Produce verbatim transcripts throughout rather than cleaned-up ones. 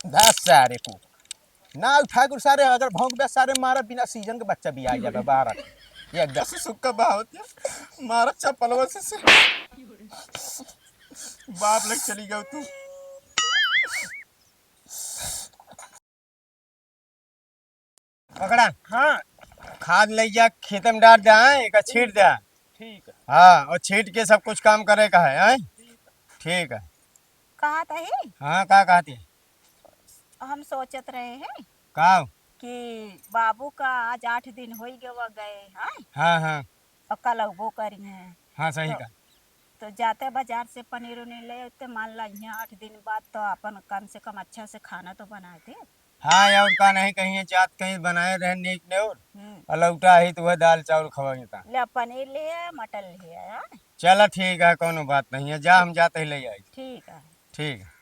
दस सारे को ना उठा कर सारे, अगर भौंक दस सारे मारा, बिना सीजन के बच्चा भी आ जाबे बारह। ये दस सुक्का बहावत है, मारा चप्पलवा से, से। बाप लग चली गयो तू। पकड़ा। हाँ। खाद ले जा, खेत में डाल दे, हाँ, एक छीट दे। ठीक है। हाँ, और छीट के सब कुछ काम करे का है, हैं? ठीक है। कहत ही? हाँ, का कहत ही? हम सोचत रहे हैं का? कि बाबू का आज आठ दिन होई गवा गए, हाँ? हाँ, हाँ। और कल अउबो करी हैं। हाँ, सही तो, का। तो जाते बाजार से पनीर उनीर ले आते, मान ला यहाँ आठ दिन बाद, तो अपन कम से कम अच्छा से खाना तो बनाए दे। हाँ यार, का नहीं कहीं जात कहीं बनाए रहे नीक नेउर। हम्म। और लौटा ही तो वह दाल चावल खवाई था। ले पनीर ले आ, मटर ले आ, हाँ? चला ठीक है, कोनो बात नहीं है, जा हम जाते ही ले आई। ठीक है। ठीक है।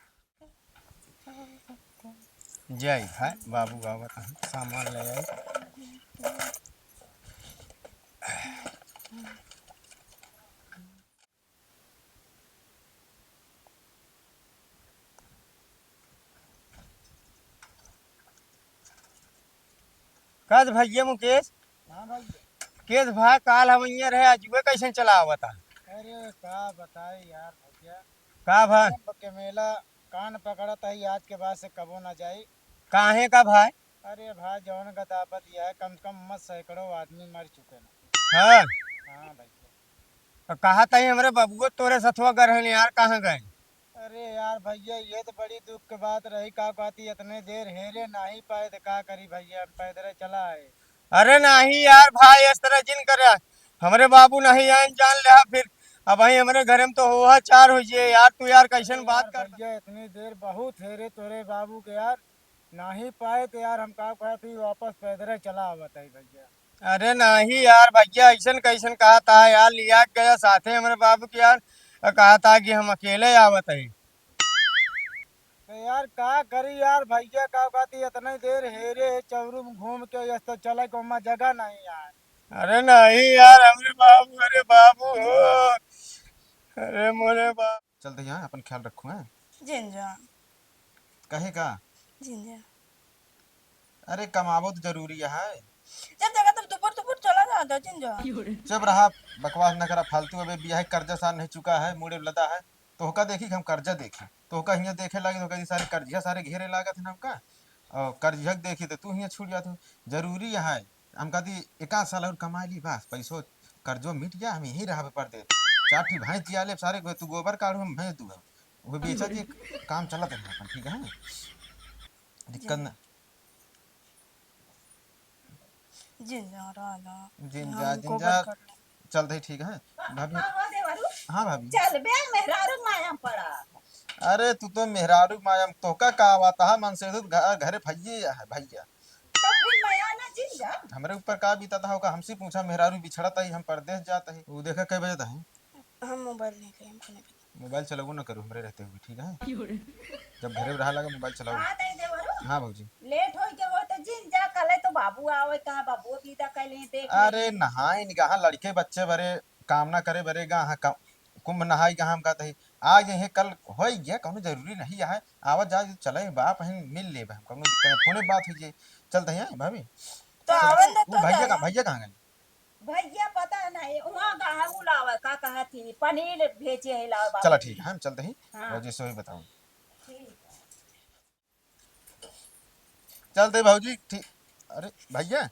जाई है बाबू आवत है, सामान ले आई। कद भैया मुकेश। हाँ भैया। केस भाई काल हम इहाँ रहे, अजुए कैसन चला आवत है? अरे का बताई यार भैया। का भाई? कान पकड़त ही, आज के बाद से कबो ना जाई। काहे का भाई? अरे भाई, जौन गदाबद यह है, कम से कम मत सैकड़ों आदमी मर चुके हैं। हाँ। हाँ भैया। तो कहा था हमरे बबुआ तोरे सथवा गए रहन यार, कहाँ गए? अरे यार भैया, ये तो बड़ी दुख के बात रही। का कहती, इतने देर हेरे नाही पाए, तो का करी भैया, हम पैदल चला आए। अरे नाही यार भाई, इस तरह जिन करे, हमरे बाबू नहीं आए, जान ले फिर। अब भाई हमरे घरे में तो हुआ चार हो जाए यार, तू यार कैसन अरे बात यार कर भैया, इतनी देर बहुत हेरे तोरे बाबू के यार, नाही पाए तो यार हम का कहती, वापस पैदल चला आवत है भैया। अरे नाही यार भैया, ऐसन कैसन कहा था यार, लिया के गया साथे हमरे बाबू के यार, और कहा था कि हम अकेले आवत है। तो यार का करी यार भैया, का कहती इतने देर हेरे है चौरू में घूम के, यस तो चले को ओमा जगह नहीं यार। अरे नहीं यार, हमरे बाबू, अरे बाबू हो, अरे मोरे बाबू। चलते यहाँ अपन ख्याल रखू, हैं? जिन जा। कहे का? जिन जा। अरे, कमाबो तो जरूरी है। जब जगह तब दुपुर दुपुर चला जा, जा, जिन जा। चुप रहा, बकवास न करा फालतू। अबे बियाह कर्जा सार नहीं चुका है, मुड़े लदा है। तोहका देखी कि हम कर्जा देखी, तोहका हियाँ देखे लागे, तोहका ई सारे कर्जिया सारे घेरे लागत है ना हमका। और कर्जिया के देखी तो तू हियाँ छूट जात हो। जरूरी है, हम कहती एक आध साल और कमा ली, बस पैसो कर्जो मिट गया, हम यहीं रहबे परदेस। चार ठी भैंस जिया ले सारे, तू गोबर काढ़ू, हम भैंस दूहब। वो बेचा जी, काम चलत है अपन, ठीक है? दिक्कत ना। जिन जा, राजा। जिन जा, जिन जा। चल दे, ठीक है। भाभी। का हो देवरू? हाँ भाभी। चल बे, मेहरारू माया पड़ा। अरे तू तो मेहरारू माया, तोहका का बात है, मन से तो घ-, घरे भैये है, भैया। तो फिर मैं आना जिन जा। हमरे ऊपर का बीतत है, ओका हमसे पूछा, मेहरारू बिछड़त है, हम परदेस जात है। वो देखा कै बजत है? हम मोबाइल नहीं करें, हमको नहीं पता। मोबाइल चलाबो ना करू हमरे रहते हुए, ठीक है? जब घरे रहा लगा मोबाइल चलाओ। हाँ, तई देवरू। हाँ भौजी। लेट होई के हो तो जिन जा, कले तो बाबू आवे, कहाँ बाबू विदा कर ले, देख ले। अरे नहाए निगाहा लड़के बच्चे बरे, काम ना करे बरे गा, हाँ, का-, कुंभ नहाई गा, हम कहते हैं, आ गए हैं, कल होई गया, कौनो जरूरी नहीं है, आवत जा, चले बाप हैं, मिल लेबे हम, कौनो दिक्कत नहीं, फोने बात हुई जे, चलते हैं भाभी। तो चल, आवन दे वो तो भैया जा। का, भैया कहाँ गए? भैया पता नहीं, वहाँ कहाँ बुलावे, का कहा थी, पनीर भेजे है लाओ बाबू। चला ठीक है, हम चलते ही, हाँ। और जैसे वही बताओ। ठीक है। चलते भौजी, ठीक। अरे भैया,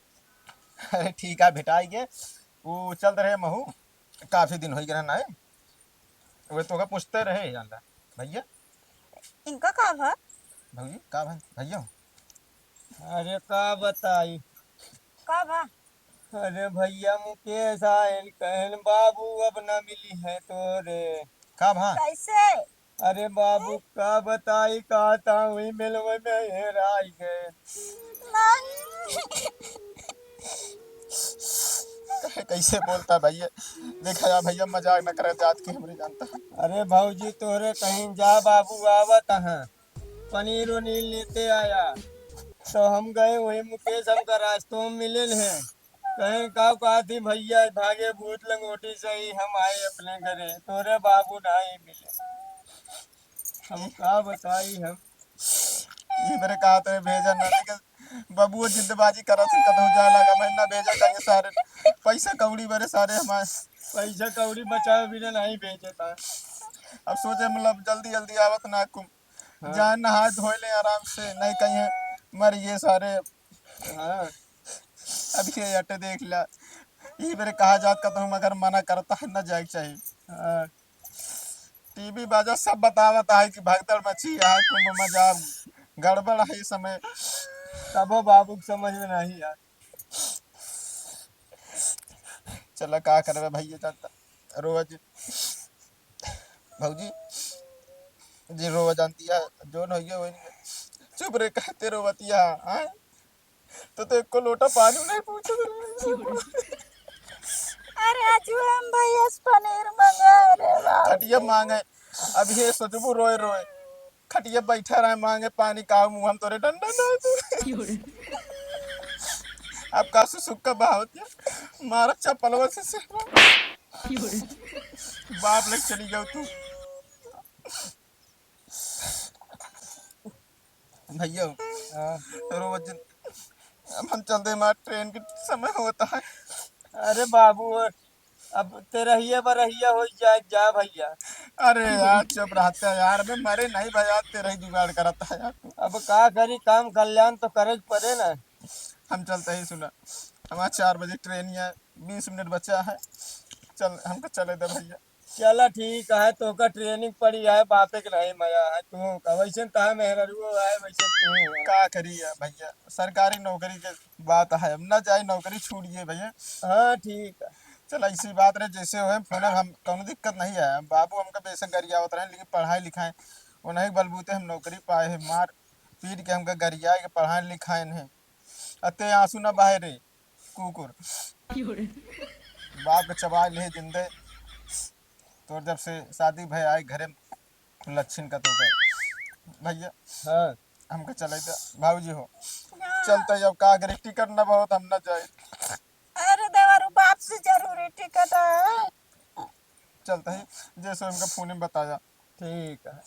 अरे ठीक है, भेटाई के, वो चलते रहे महू, काफी दिन हो गए ना आए। वे तोहका पूछते रहे, जानता भैया। इनका का भा? भौजी, का भाई, भैया? अरे का बताई? का भा? अरे भैया मुकेश आयन कहन बाबू अब ना मिली है तोरे। का भा? कैसे? अरे बाबू का बताई, का ता हुई मिलवे में हेराई गए। नहीं। कैसे बोलता भैया? देखा यार भैया, मजाक न करे, जात के हमरे जानता है। अरे भौजी, तोहरे कहीं जा बाबू आवत हैं, पनीर उनीर लेते आया। तो हम गए वही मुकेश हमका रास्तों में मिले हैं, कहे का कहती भैया भागे भूत लंगोटी सही, हम आए अपने घरे, तोरे बाबू नहीं मिले। हम का बताई हम। ई बरे कहा तो भेजा ना, लेकिन बबुओ जिंदबाजी करत है, कतहूँ जाए लागा, मैं ना भेजा कहीं सारे। पैसा कौड़ी बरे सारे हमारे। पैसा कौड़ी बचावे बिना नहीं भेजता। अब सोचे मतलब जल्दी जल्दी आवत ना कुम। हाँ। जाए नहाए धोए ले आराम से, नहीं कहीं मर ये सारे। हाँ। अब ये अटे देख ला, ई बरे कहा जात कतहूँ मगर मना करता है, ना जाए के चाहिए। हाँ। टीवी बाजा सब बतावत है कि भगदड़ मची है, कुंभ में जा गड़बड़ है इस समय। तबो बाबू के समझ में नहीं आए। चला का करबे भैया, जानता रोवा जिन, भौजी जी रोवा जानती है, जोन होइए वही। चुप रे, कहते रोवतिया, हाँ? तो, तो एको लोटा पानी नहीं पूछे। अरे आज हम भैया से पनीर मंगा रे बाप। खटिया मांगे, अब ये सोचबू रोए रोए। खटिया बैठा रहे मांगे पानी का मुंह हम तोरे डंडा ना दे। अब का सुसुक का बहावत है, मारा चप्पलवा से, से। बाप लग चली जाओ तू। भैया, हाँ। रोज अब हम चलते, हमारे ट्रेन के समय होता है। अरे बाबू, अब तेरहिया बरहिया हो जाए जा भैया। अरे यार, चुप रहता है यार, मैं मरे नहीं भैया, तेरा ही जुगाड़ करता है यार तू। अब का करी, काम कल्याण तो करे के पड़े ना। हम चलते ही सुना, हमारा चार बजे ट्रेन है, बीस मिनट बचा है, चल, हमको चले दे भैया। चला ठीक है, तोका ट्रेनिंग पड़ी है, बापे के नहीं मजा है। तू वैसे तहा मेहररुओ है, वैसे तू है। का करी है भैया, सरकारी नौकरी के बात है, अब ना जाए नौकरी छूट गई भैया। हाँ ठीक है। चल ऐसी बात रहे, जैसे होए फोन, हम कौनो दिक्कत नहीं है। बाबू हमका बेशक गरियावत रहे, लेकिन पढ़ाई लिखाई उन्हीं बलबूते हम नौकरी पाए हैं, मार पीट के हमका गरिया के पढ़ाए लिखाए हैं। अते आंसू ना बहाए रे कुकुर। बाप के चबाए ले जिंदे। तोर जब से शादी भय आए घरे लच्छिन का तो भैया। हाँ। हमका चले दे, भाऊजी हो। हाँ। चलते अब का करे, टिकट ना बहुत हम ना जाए। अरे देवरू, बाप से जरूरी टिकट है। चलते ही जैसे हमका फोन में बताया। ठीक है।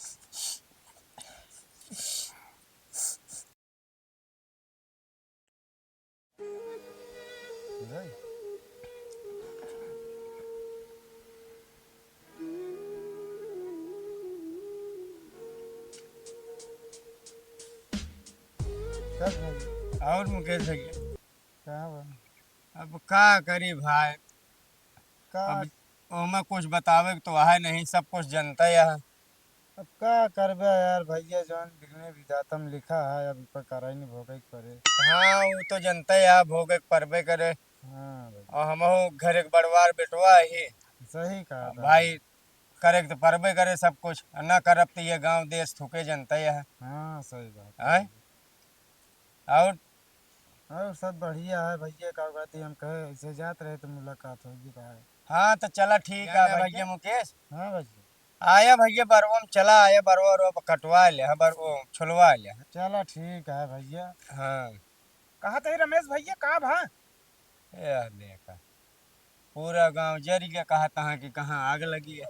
और मुकेश भैया? का बा? अब का करी भाई? का? अब ओमा कुछ बतावे के तो है नहीं, सब कुछ जनता है। अब का करबे यार भैया, जौन विघ्ने विधाता में लिखा है, अब इपर कराई नहीं भोगे के पड़े। हाँ, वो तो जनता है, भोगे के पड़बे करे। हाँ भैया। और हमहू घर एक बड़वार बेटवा ही। सही कहा अब था। भाई, करे के तो पड़बे करे सब कुछ, ना करब तो ये गांव देश थूके जनता है। हाँ, सही बात है। हैं? और और सब बढ़िया है भैया, का कहती हम कहे ऐसे जात रहे तो मुलाकात होगी भाई। हाँ, तो चला ठीक है भैया मुकेश। हाँ भैया। आया भैया बरवा में चला, आया बरवा रो कटवा ले, हाँ, बरवा छुलवा ले। चला ठीक है भैया। हाँ। कहा तही रमेश भैया का भा? ए देखा, पूरा गांव जरी के कहा तहाँ कि कहाँ आग लगी है।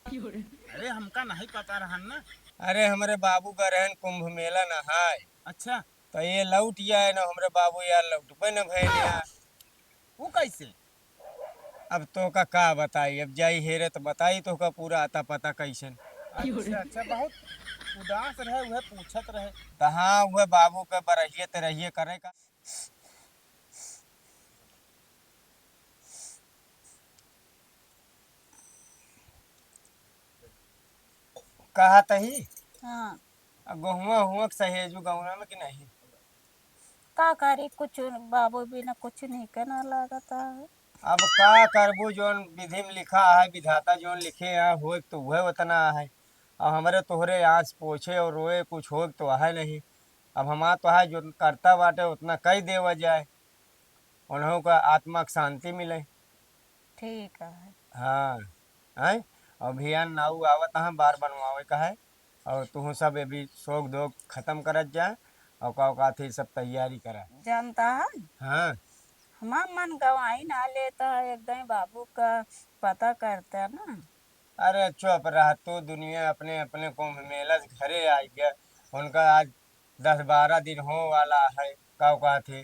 अरे हमका नहीं पता रहन ना। अरे हमरे बाबू का रहन कुंभ मेला नहाए। अच्छा। तो ये लौट आए ना, हमरे बाबू यार लौटबे न भइल यार। वो कैसे? अब तोका का बताई, अब जाई हेरे तो बताई तोका पूरा आता पता कैसन। अच्छा, अच्छा, बहुत उदास रहे, उहे पूछत रहे। तो हाँ, उहे बाबू के बरहिए तेरहिए करे का। कहा तही? हाँ। आ, गोहुआ हुआ के सहेजू गौना में कि नहीं? का करी, कुछ बाबू बिना कुछ नीके ना लागता है। अब का करबू, जौन विधि में लिखा है, विधाता जौन लिखे है, होए तो उहे उतना है। अब हमरे तोहरे आँस पोछे और रोए कुछ होए तो है नहीं। अब हमार तो है, जौन करता बाटे, उतना कई देवा जाए, उन्हों का आत्मा के शांति मिले। ठीक है। हाँ, हैं? और भियान नाऊ आवत हैं, बार बनवावे का है, और तुहूँ सब ये भी शौक धोक खत्म करत जा, और का, का थी सब तैयारी करा। जानता है? हाँ। हमार मन गवाई ना लेता है, एकदम बाबू का पता करता ना। अरे चुप रह तू, दुनिया अपने, अपने कुंभ मेला से घरे आई गया, उनका आज दस बारह दिन हो वाला है, का कहत है,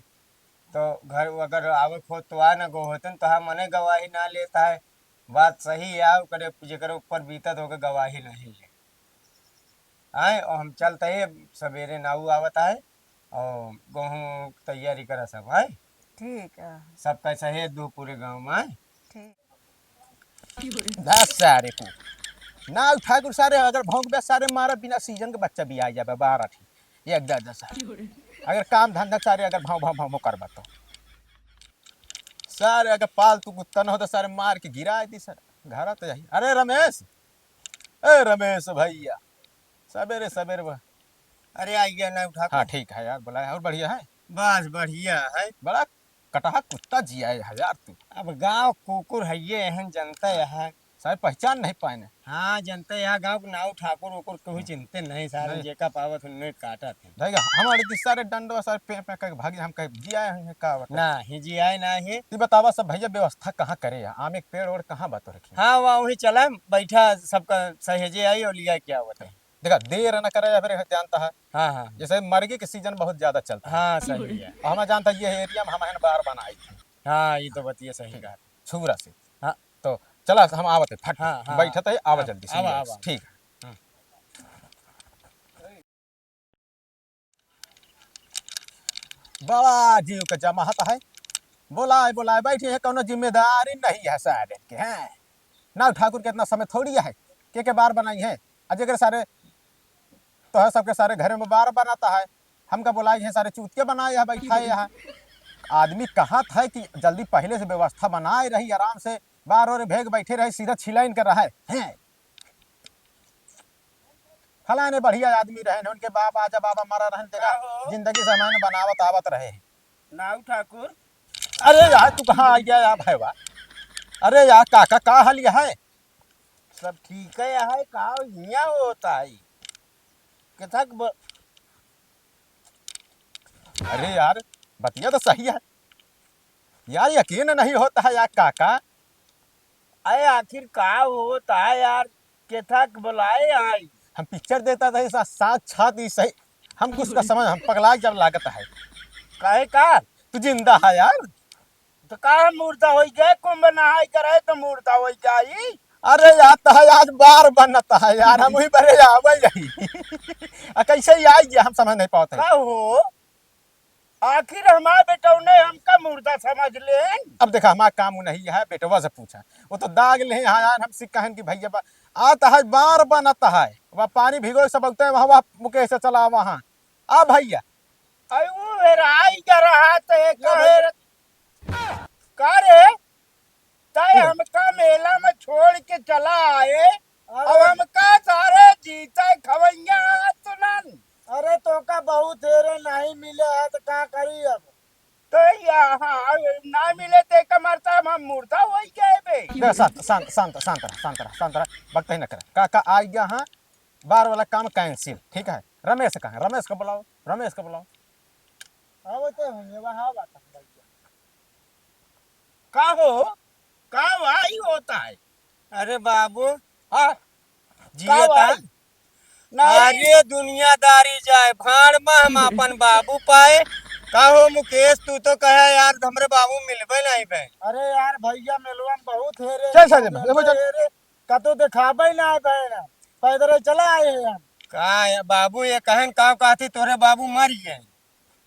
तो घर अगर आवे खोत तो आए ना, गो होतन तो हम मने गवाही ना लेता है। बात सही है, ओकरे जेकरे ऊपर बीतत ओके गवाही नहीं है। आए, और हम चलते हैं, सवेरे नाऊ आवत है, और गेहूं तैयारी करा सब, आए। ठीक है। सबका सहेज दो पूरे गांव में, आए। ठीक। दस सारे को। नाऊ ठाकुर सारे अगर भौंकबे सारे मारा बिना सीजन के बच्चा भी आ जाबे, बारह ठी। एक दस दस सारे। अगर काम धंधा सारे अगर भाव भाव भाव करबा तो। सारे अगर पालतू कुत्ता न हो तो सारे मार के गिरा दी सर। घर तो जाई। अरे रमेश, ए रमेश भैया, सवेरे सवेरे बा-, अरे आ गया नाऊ ठाकुर। हाँ ठीक है यार, बोला है, और बढ़िया है? बस बढ़िया है। बड़ा कटहा कुत्ता जिया है यार तू। अब गांव कुकुर है ये, एहन जनता है। सारे पहचान नहीं पाए ने। हाँ, जनता है गांव के नाऊ ठाकुर उकुर केहू हम्म। चिंते नहीं, सारे नहीं। जेका पावत उन्हें काटत है। देख, हमारे दिस सारे डंडवा सारे पे पे करके भागी, हम कहे जिया है का बता। ना ही जिया है, ना ही। तू बतावा सब भैया व्यवस्था कहाँ करे है? आम एक पेड़ ओड़ कहाँ बा तो रखी? हाँ, वहाँ वही चला, बैठा सबका सहेजे आई और लिया क्या होता है। देखा, देर न करे या फिर जानता है। हाँ, हाँ। जैसे मरगी के सीजन बहुत ज्यादा चलता है। हाँ, सही है। और हमें जानता है ये एरिया में हम हैं बार बनाई थी। हाँ, ये तो बतिया सही ठीक है। कहा। छुरा से। हाँ। तो चला हम आवत है फट। हाँ, हाँ। बैठत है, आवा हाँ, जल्दी से आवा, ले आवा। ठीक है। हाँ। बड़ा जीव के जमाहत है, बोलाए बोलाए बैठे हैं, कोनो जिम्मेदारी नहीं है सारे के हैं। नाऊ ठाकुर के इतना समय थोड़ी है, के के बार बनाई है। अजय के सारे तो है, सबके सारे घरे में बार बनाता है, हमका बोलाई है, सारे चूतिया बनाए है, बैठा है यहाँ। आदमी कहत है कि जल्दी पहले से व्यवस्था बनाए रही, आराम से बार और भेग बैठे रहे, सीधा छिलाइन कर रहा है हैं। फलाने बढ़िया आदमी रहे, उनके बाप आजा बाबा मरा रहे, देखा, का हो? जिंदगी से हमारे बनावत आवत रहे। नाऊ ठाकुर। अरे यार, तू कहाँ आ गया यार भैया? अरे यार, काका, का हाल ये है? सब ठीक है, है का हियाँ होता है? किथक ब- अरे यार, बतिया तो सही है यार, यकीन नहीं होता है यार काका। अरे आखिर का होता है यार, केथा के बुलाए आई? हम पिक्चर देता था, ऐसा साक्षात ही सही, हम कुछ का समझ, हम पगला जब लागत है। काहे का? तू जिंदा है यार। तो का हम मुर्दा होई गए? कुंभ नहाई करे तो मुर्दा होई जाई। अरे यार, तो है आज बार बनता है यार, हम ही बरे आवे यही। आ कैसे ही आई गया, हम समझ नहीं पाते। का हो? आखिर हमार बेटौने हमका मुर्दा समझ लेन। अब देखा, हमार काम उ नहीं है, बेटवा से पूछा। वो तो दाग ले, हाँ यार, हमसे कहन कि भैया बा-, आता है, बार बनता है, वह पानी भिगो सब उगते हैं, वहाँ, वहाँ मुकेश से चला वहाँ। आ भैया। अरे वो हेराई जा रहा तो ये ना कहे भैया। रे-, का रे? तय हम्म। हमका मेला में छोड़ के चला आए, अरे। अब हमका सारे जीते खवैया तुलन। अरे तोका बहुत हेरे नहीं मिले है तो का करी अब? तो यहाँ ना मिले ते का मरता हम मुर्दा होई गए बे। देख, शांत, शांत, शांत, शांत रह, शांत रह, शांत रह, बकते ही न कर। का, का आ गया, हाँ, बार वाला काम cancel, ठीक है? रमेश कहाँ है? रमेश को बुलाओ, रमेश को बुलाओ। आवते होंगे, वहाँ बात है भैया। का हो? का भाई होता है? अरे बाबू, हाँ। जिए का ता? भाई? नहीं। अरे दुनियादारी जाए, भाड़ में हम अपन बाबू पाए। का हो मुकेश, तू तो कहे यार, हमरे बाबू मिलबे नहीं बे। अरे यार भैया, मिलवा में बहुत हेरे, चल, चल, चल, चल, चल। हेरे, कतो दिखाबे ना बहन, पैदल चला आए हैं हम। का है बाबू, ये कहन का कहती तोरे बाबू मर गए?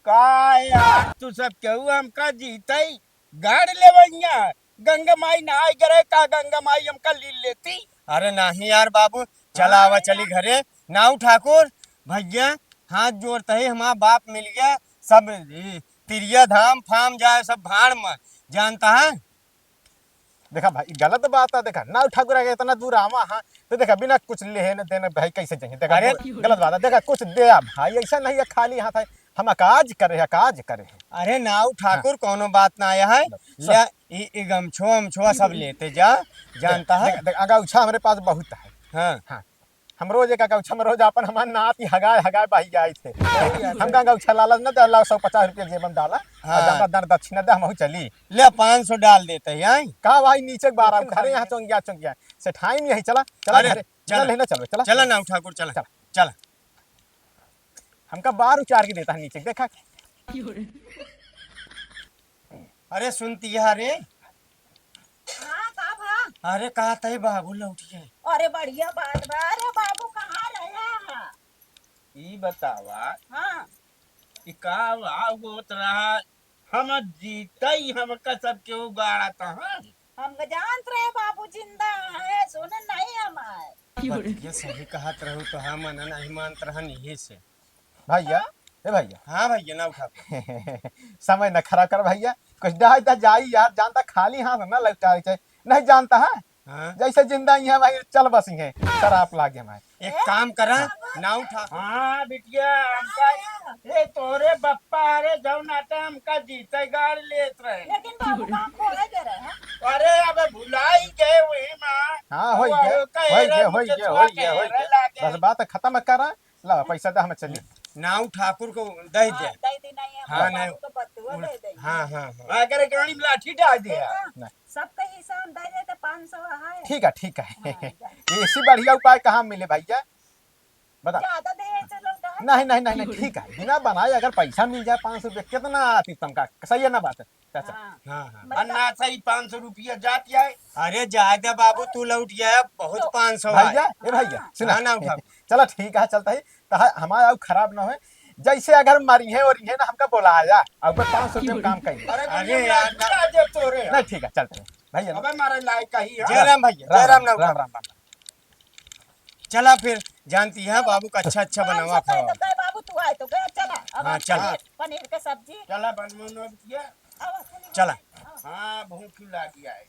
का यार, तू सब केहू हमका जीतई गाड़ लेवैया। गंगा माई नहाई गरे का, गंगा माई हमका लील लेती? अरे नहीं यार बाबू, चला हाँ आवा, यार। चली घरे। नाऊ ठाकुर, भैया, हाथ जोड़ते ही हमारा बाप मिल गया। सब ई, तिरिया धाम फाम जाए, सब भाड़ में, जानता है? देखा भाई, ई गलत बात है। देखा, नाऊ ठाकुर आगे इतना दूर आवा, हाँ, तो देखा, बिना कुछ लेहे न देने भाई कैसे जाइए? देखा, अरे! गलत बात है। देखा, कुछ दे आ भाई, ऐसा नहीं है खाली हाथ है, हम अकाज करे हैं, अकाज करे हैं। अरे नाऊ ठाकुर, हाँ। कौनो बात ना आया है। लो, ले, सब। ई, ई गमछो अमछो सब लेते जा, जानता है? देख, देख, अगौछा हमरे पास बहुत है। हाँ। हाँ। हम रोज एक अगौछा में रोज अपन हमार नाती हगाए, हगाए बही जाए थे। सही बात है। हमका अगौछा लालच न दे, लाओ सौ पचास रुपया जेब में डाला, हाँ। और ज्यादा दर दक्षिणा दे, हम चली। ले, पाँच सौ डाल देते हैं, आए? का भाई, नीचे के बारह, लेकिन घरे यहाँ भाई चौंगिया, चौंगिया। सेठाइन यही चला, चला अरे, घरे। चला। चला लेना, चलो, चला। चला नाऊ ठाकुर, चला। चला। चला। हमका बार उचार के देता है नीचे, देखा। अरे सुनती है रे। हाँ, का भा? अरे कहा तई बाबू लौट गए। अरे बढ़िया बात बा। अरे बाबू कहाँ रहा? ई बतावा। हाँ। ई का बा होत रहा? हम जीतई, हमका सब केहू गाड़त हन। हम जानत रहे बाबू जिंदा है, सुन नहीं हमार। बतिया सही कहत रहू तो हम ना नहीं मानत रहन यही से। भैया, ए भैया। हाँ भैया, ना उठा। समय न खराब कर भैया, कुछ डाह दा जाई यार, जानता खाली हाथ ना लौटाए के चाही। नहीं जानता है? हाँ। जैसे जिंदा ही है भाई, चल बस ही है, शराब लागे हमारे। एक काम करा, ना उठा। हाँ बिटिया, हमका, ए तोरे बप्पा, अरे जौन आटे हमका जीते गाड़ लेत रहे। लेकिन बाबू का खोए दे रहे हैं। अरे अब भुलाई गए वही माँ। हाँ, होई वो गए, कहे होई रहे गए, होई मुझे गए, थोड़ा होई गए, होई कहे गए। लागे। बस बात खत्म करा, ला पैसा दे, हम चली। नाऊ ठाकुर को दे दे। हाँ, दे दी नहीं है, हाँ, बाबू नहीं। को बतुआ उल-, दे दे। हाँ, हाँ, हाँ। अगर गाड़ी में लाठी डाल दे। देखा, नहीं। सबका हिस्सा हम दे देते, पाँच सौ है। ठीक है, ठीक है। हाँ, जा। ये इससे बढ़िया उपाय कहाँ मिले भैया? बता। ज्यादा दे, चलो, कहाँ नहीं, नहीं, नहीं, नहीं, ठीक है। बिना बनाए अगर पैसा मिल जाए पाँच सौ रुपये, कितना आती तुमका? सही है ना बात है, चाचा? हाँ। हाँ, हाँ। मतलब और ना सही पाँच सौ रुपया जात जाए। अरे जाए दे बाबू, तू लौट गया, बहुत तो पाँच सौ भैया, आए। ए भैया, हाँ। सुना। हाँ, ना उठाओ। चला ठीक है, चलता ही। तो ह-, हमारा अब खराब ना होए। जैसे अगर मरी है और इन्हें ना हमका बुलाया, अब पाँच सौ रुपये में काम करेंगे। अरे अरे भैया, यार, ना। क्या दे तोरे? नहीं, ठीक है, चलते हैं। भैया, अबे मारे लायक कही है। जय राम भैया, राम, जय राम, राम, ना राम, उठाओ। राम, राम, राम। चला फिर, जानती है बाबू का अच्छा, अच्छा हाँ, बनावा सब खावा। तो गए बाबू, तू आए तो गए, चला। अब हाँ, हम चला। पनीर, पनीर के सब्जी। चला, बन, बन, बन, किया। अब सुनिए। चला। हाँ, भूख लागी आए।